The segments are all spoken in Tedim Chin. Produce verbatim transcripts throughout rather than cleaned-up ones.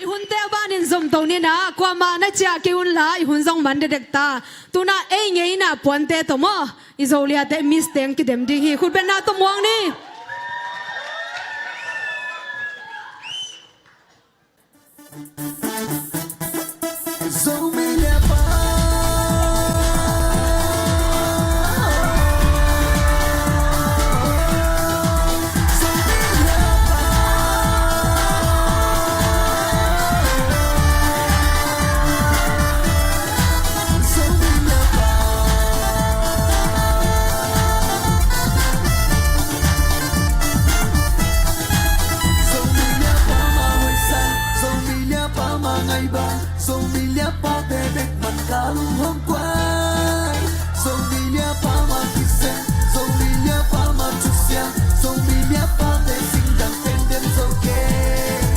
I hunte banin zom to ni na, kuamah na ciah kei un la, i hun zong man dekdek ta. Tuna ei ngeina puante tawh maw, i Zoliate Miss teng kidem ding hi. Khutbetna tawh muang ni. Zomi Liapa mah ngaihbang, Zomi Liapate bek man ka lunghong kuai. Zomi Liapa mah kisem, Zomi Liapa mah thusiam, Zomi Liapate singdang tenden zo kei.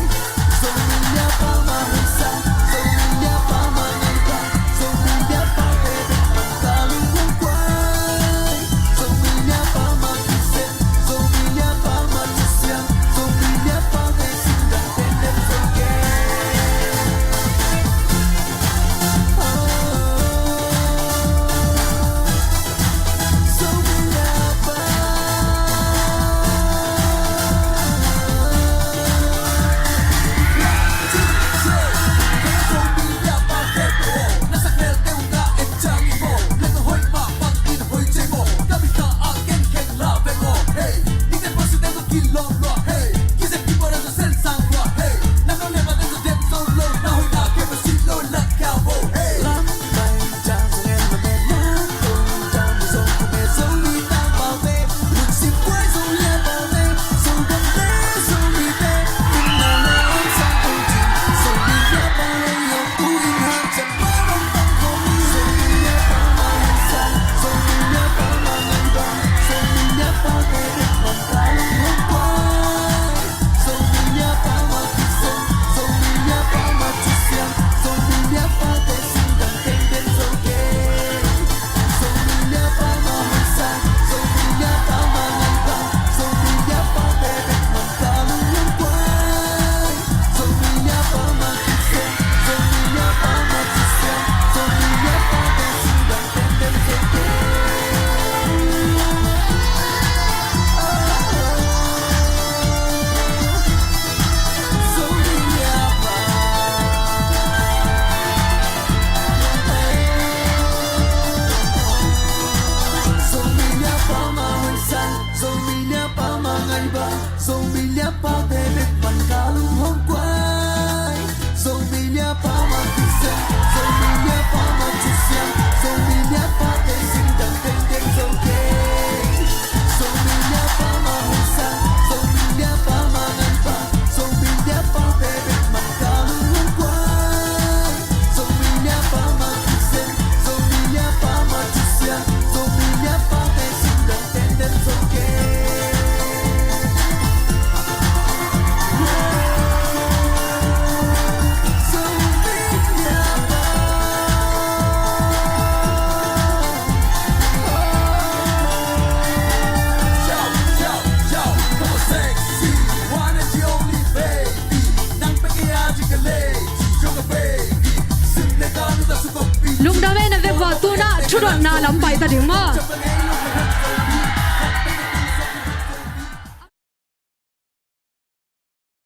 Zomi Liapa mah husa, Zomi Liapa mah ngaihbang, Zomi Liapate bek man ka lunghong kuai. Zomi Liapa mah kisem, Zomi Liapa mah thusiam, Zomi Liapate singdang tenden zo kei. Zomi Liapa mah ngaihbang, Zomi Liapate bek man ka lunghong kuai. Zomi Liapa mah kisem, Zomi Liapa mah thusiam, Zomi Liapate singdang tenden zo kei. Zomi Liapa mah husa, Zomi Liapa mah ngaihbang, Zomi Liapate bek man ka lunghong kuai. Zomi Liapa mah kisem, Zomi Liapa mah thusiam, Zomi Liapate singdang tenden zo kei. Lungdam ei, na vek vua, tuna thudotna lam pai ta ding maw?